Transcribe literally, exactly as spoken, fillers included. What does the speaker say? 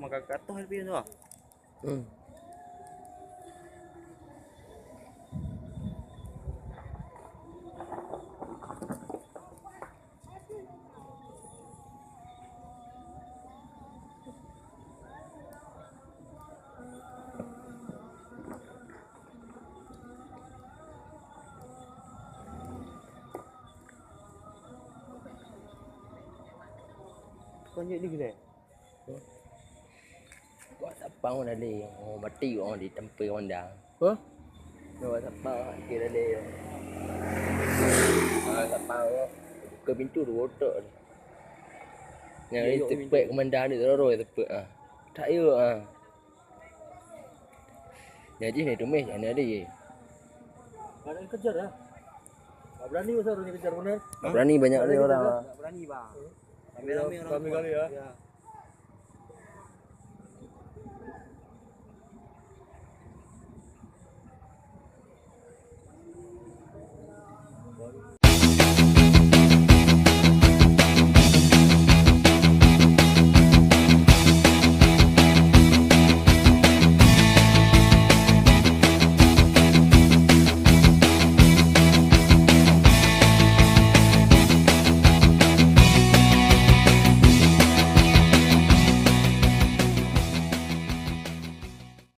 Ka, ka toh pion tu. Hmm. Kau lanjut ni, Gulai? Wak sapang dah lé, oh, mati orang di tempat orang dah. Hah? Wak sapang, kira lé. Wak sapang, oh. Buka pintu dua otak ni. Yang Ya, ni ya, tepat komandan ni, terus tepat, ah. Tak ya, ah. Jadi ni tumis, yang ni ada je. Ada yang kejar, ah. Tak berani masa orang kejar benar. Tak berani, banyak Ada ni orang, kejar, ah. Tak berani, bang. Ramai-ramai orang Ramai semua. Kali, ya. Ya.